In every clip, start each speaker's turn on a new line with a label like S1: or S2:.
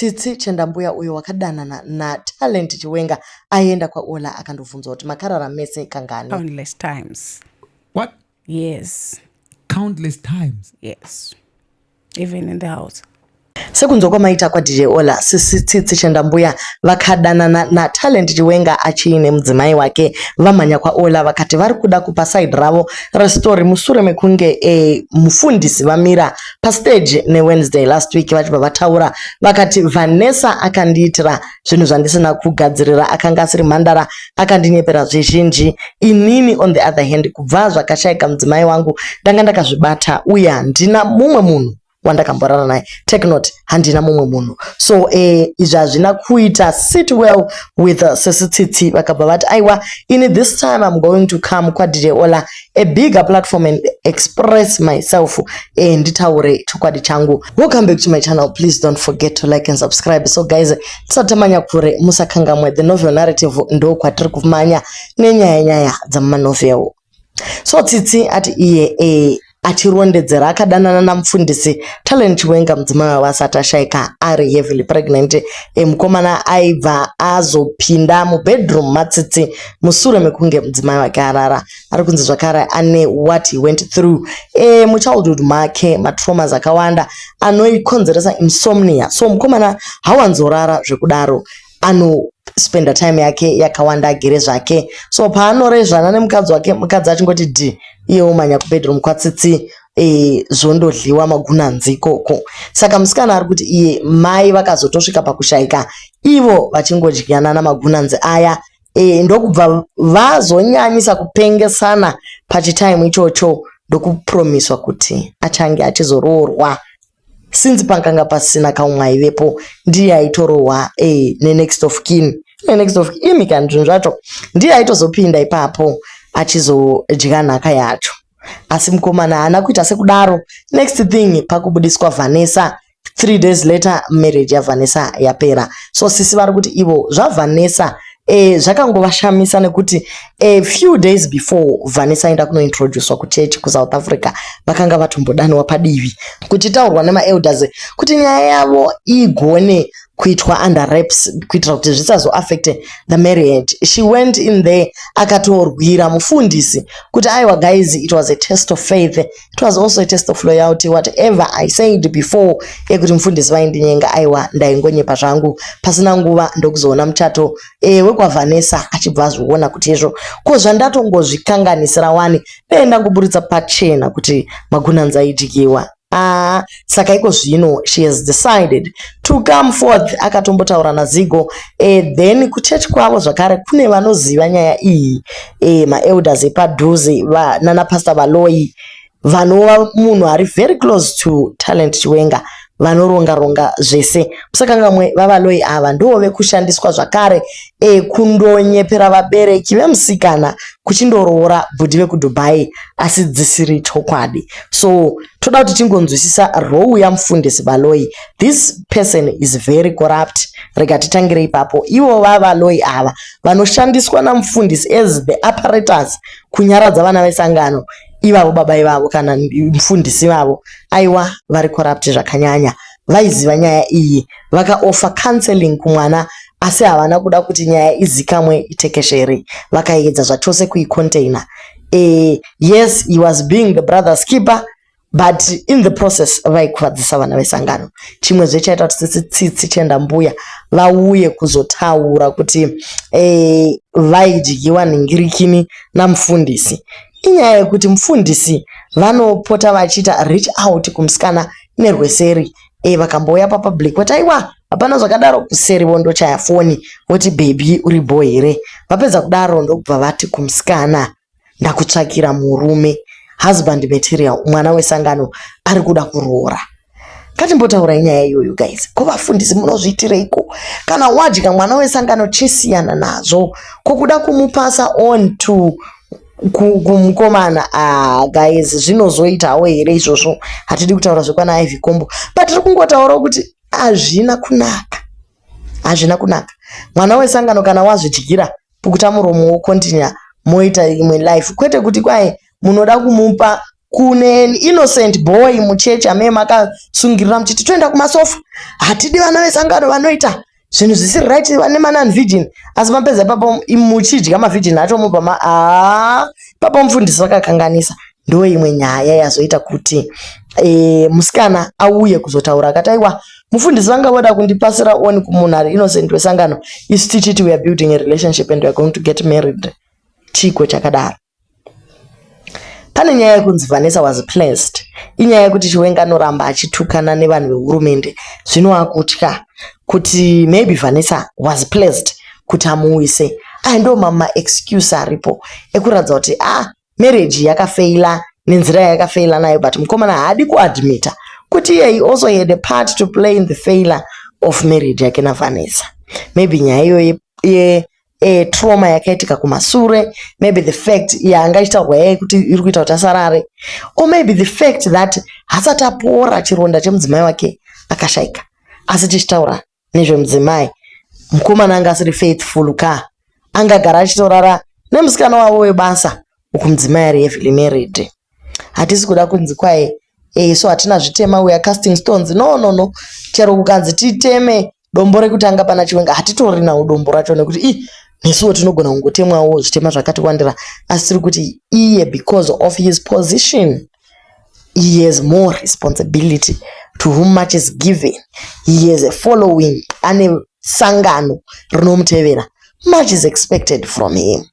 S1: Tsitsi Chendambuya uyo wakadanana naTalent Chiwenga aenda kwaOla akandobvunzwa kuti makarara mese kangani.
S2: Countless times.
S3: What?
S2: Yes.
S3: Countless times?
S2: Yes. Even in the house.
S1: Sekunzwa kwamaita kwaDJ Ola, Sisi Tsitsi Chendambuya vakadanana naTalent Chiwenga achiine mudzimai wake. Vamhanya kwaOla vakati vari kuda kupa side ravo restory musure mekunge mufundisi vamira pastage neWednesday last week vachibva vataura vakati Vanessa akandiitira zvinhu zvandisina kugadzirira, akanga asiri mhandara, akandinyepera zvizhinji. Inini on the other hand, kubva zvakashaika mudzimai wangu ndanga ndakazvibata uye handina mumwe munhu wandakamborara naye. Take note, handina mumwe munhu. So izvi hazvina kuita sit well with Sisi Tsitsi. Vakabva vati aiwa, ini this time I'm going to come kwaDJ Ola, a bigger platform, and express myself, nditaure chokwadi changu. Welcome back to my channel. Please don't forget to like and subscribe. So guys, tisati tamanya kure, musakangamwe the novel narrative, ndo kwatiri kumanya nenyaya nyaya dzamumanovel. So Tsitsi ati iye achirondedzera akadanana namufundisi Talent Chiwenga mudzimai wavo asati ashaika ari heavily pregnant. Mukomana aibva azopinda mubedroom maTsitsi musure mekunge mudzimai wake arara. Ari kunzi zvakare ane what he went through muchildhood make, matraumas akawanda anoikonzeresa insomnia. So mukomana hawanzorara zvekudaro, anospenda time yake yakawanda agere zvake. So paanorezvana nemukadzi wake, mukadzi achingoti d, iye omanya kubedroom kwaTsitsi, zvondodliwa magunanzi ikoko. Saka musikana ari kuti iye mai vakazotosvika pakushaika ivo vachingodyanana magunanzi aya, ndokubva vazonyanyisa kupengesana pachitime ichocho, ndokupromiswa kuti achange achizoroorwa. Since pakanga pasina kaumwe aivepo, ndiye aitorohwa nenext of kin, nenext of imi kana zvinhu zvacho, ndiye aitozopinda ipapo achizodya nhaka yacho. Asi mukomana haana kuita sekudaro. Next thing, pakubudiswa Vanessa, 3 days later marriage yaVanessa yapera. So sisi vari kuti ivo zvaVanessa zvakangovashamisa nekuti a few days before Vanessa aenda kunointroducwa kuchechi kuSouth Africa, vakanga vatombodaniwa padivi kuchitaurwa nemaelders kuti nyaya yavo igone kuitwa under wraps kuitira kuti zvisazoaffecte the marriage. She went in there akatorwira mufundisi kuti aiwa guys, it was a test of faith, it was also a test of loyalty. Whatever I said before yekuti mufundisi vaindinyenga, aiwa, ndaingonyepa zvangu. Pasina nguva ndokuzoona muchato wekwaVanessa, achibva azviona kuti izvo ko zvandatongozvikanganisira wani, dai ndangoburitsa pachena kuti magunanzi aidyiwa. Ah, saka iko zvino she has decided to come forth. Akatombotaura naZigo, then kuchechi kwavo zvakare kune vanoziva nyaya iyi, maelders epadhuze nana Pastor Valoi, vanova munhu ari very close to Talent Chiwenga, vanoronga ronga zvese. Musakangamwe, vaValoi ava ndo vekushandiswa zvakare kundonyepera vabereki vemusikana kuchindoroora bhudhi vekuDubai, asi dzisiri chokwadi. So toda kuti tingonzwisisa role yamufundisi Valoi. This person is very corrupt. Rega titangire ipapo. Ivo vaValoi ava vanoshandiswa namufundisi as the apparatus kunyaradza vana vesangano ivavo, baba ivavo kana mufundisi vavo, aiwa, vari corrupt zvakanyanya. Vaiziva nyaya iyi, vakaoffer counseling kumwana, asi havana kuda kuti nyaya izikamwe, itekeshere. Vakaedza zvachose kuicontaina. Yes, he was being the brother's keeper, but in the process vaikuvadzisa vana vesangano. Chimwezve chaita kuti Sisi Tsitsi Chendambuya vauye kuzotaura kuti vaidyiwa nhingirikini namufundisi inyaya yekuti mufundisi vanopota vachiita reach out kumusikana nerweseri. Vakambouya papublic vati aiwa, hapana zvakadaro. Kuseri vondochaya foni voti, "Baby, uri bho here?" Vapedza kudaro ndokubva vati kumusikana, "Ndakutsvakira murume, husband material, mwana wesangano ari kuda kuroora." Ngatimbotaurai nyaya iyoyo guys. Ko vafundisi munozviitireiko? Kana wadya mwana wesangano, chisiyana nazvo. Ko kuda kumupasa on to kumukomana? Ah guys, zvinozoitawo here izvozvo? Hatidi kutaura zvekwana Ivy Kombo, but tiri kungotaurawo kuti hazvina kunaka, hazvina kunaka. Mwana wesangano kana wazvidyira, pukuta muromo, wokontinya moita imwe life, kwete kuti kwai munoda kumupa. Kune an innocent boy muchechi amee makasungirira muchiti toenda kumasofa, hatidi vana vesangano vanoita zvinhu zvisiri right, vane manon virgin, asi mapedza ipapo muchidya mavirgin acho mobva ma haa ipapo mufundisi vakakanganisa. Ndo imwe nyaya yazoita kuti musikana auye kuzotaura akati aiwa, mufundisi vanga voda kundipasira on kumunhu ari innocent wesangano, isu tichiti we are building a relationship and we are going to get married. Chiko chakadaro? Pane nyaya yekunzi Vanessa was placed. Inyaya yekuti Chiwenga anoramba achitukana nevanhu vehurumende, zvino akutya kuti maybe Vanessa was placed kuti amuwise. Aya ndo mamaexcuse aripo ekuratidza kuti marriage yakafeila nenzira yayakafeila nayo, but mukomana haadi kuadmita kuti iye he also had a part to play in the failure of marriage yake naVanessa. Maybe nyaya iyoyo ye trauma yakaitika kumasure, maybe the fact yanga ichitaurwa yai kuti iri kuita kuti asarare, or maybe the fact that hasati apora chironda chemudzimai wake akashaika. Asi tichitaura nezvemudzimai, mukomana anga asiri faithful ka, angagara achitorara nemusikana wavo webasa uku mudzimai ari heavily married. Hatisi kuda kunzi kwai so hatina zvitema, we are casting stones. No, no, no. Chero kukanzi titeme dombo rekutanga pana Chiwenga, hatitorinawo dombo racho, nekuti i nesuwo tinogona kungotemwawo zvitema zvakati wandira. Asi tiri kuti iye, because of his position, he has more responsibility. To whom much is given, he has a following, ane sangano rinomutevera, much is expected from him.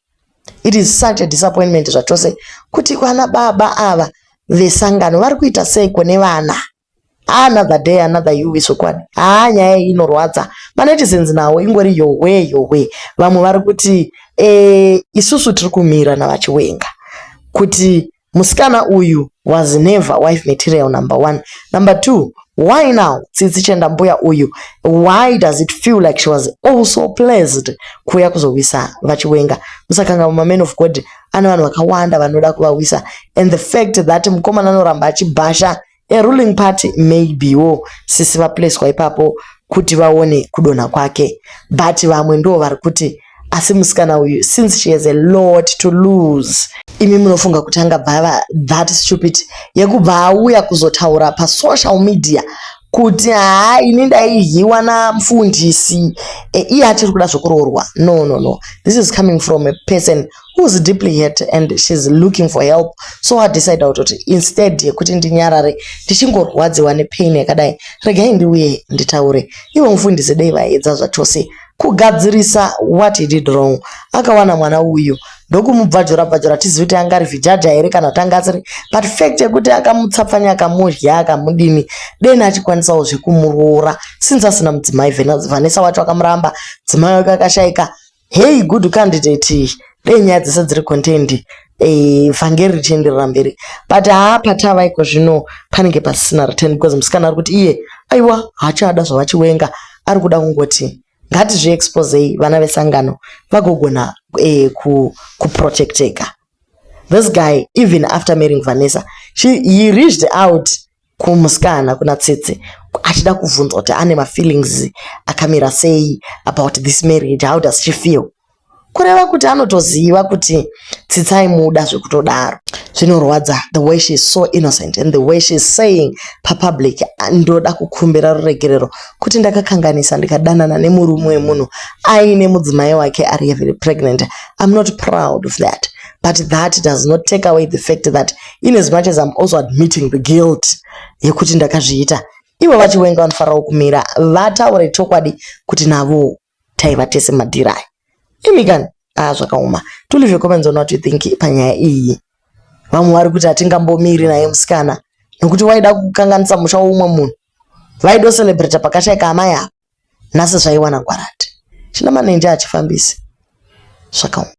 S1: It is such a disappointment zvachose kuti vana baba ava vesangano vari kuita sei kune vana. Another day, another yuwi. Zvokwadi, haa, nyaya iyi inorwadza. Manetizens nawo ingori yowe yowe. Vamwe vari kuti isusu tiri kumira navaChiwenga kuti musikana uyu was never wife material, number one. Number two, why now Tsitsi Chendambuya uyu, why does it feel like she was also placed kuuya kuzowisa vaChiwenga? Musakanga mumamen of God ane vanhu vakawanda vanoda kuvawisa, and the fact that mukomana anoramba achibhasha a ruling party, maybewo sisi vaplacwa ipapo kuti vaone kudonha kwake. But vamwe ndo vari kuti asi musikana uyu, since she has a lot to lose, imi munofunga kuti angabva ava that stupid yekubva auya kuzotaura pasocial media kuti haa, ini ndaidyiwa namufundisi, iye achiri kuda zvokuroorwa? No, no, no. This is coming from a person who's deeply hurt and she's looking for help. So adecide kutoti instead yekuti ndinyarare ndichingorwadziwa nepain yakadai, regai ndiuye nditaure. Ivo mufundisi dei vaedza zvachose kugadzirisa what he did wrong. Akawana mwana uyu ndokumubvajura bvajura, tizivi kuti anga ari vhijaja here kana kuti anga asiri, but fact yekuti akamutsapfanya, akamudya, akamudini, deni achikwanisawo zvekumuroora since asina mudzimai. Vanessa wacho akamuramba, mudzimai wake akashayika. Hey, good candidate. Dei nyaya dzese dziri contained, vhangeri richienderera mberi. But haa, patava iko zvino panenge pasisina return, because musikana ari kuti iye aiwa, haachada zvavaChiwenga, ari kuda kungoti ngatizviexposei vana vesangano vagogona kuprotecteka. This guy, even after marrying Vanessa, he reached out kumusikana, kuna Tsitsi, achida kubvunza kuti ane mafeelings akamira sei about this marriage, how does she feel? Kureva kuti anotoziva kuti Tsitsi aimuda zvekutodaro. Zvinorwadza the way she is so innocent and the way she is saying papublic, ndoda kukumbira ruregerero kuti ndakakanganisa ndikadanana nemurume wemunhu aine mudzimai wake ari heavily pregnant. I'm not proud of that, but that does not take away the fact that in as much as I'm also admitting the guilt yekuti ndakazviita, ivo vaChiwenga vanofanirawo kumira vataure chokwadi kuti navo taiva tese madhiri aya. Imi kani, ah, zvakaoma. To leave your comments on what you think panyaya iyi. Vamwe vari kuti hatingambomiri naye musikana nokuti waida kukanganisa musha woumwe munhu, vaidocelebrata pakashaika amai ava, nhasi zvaiwana ngwarati. China manenje achifambisi, zvakaoma.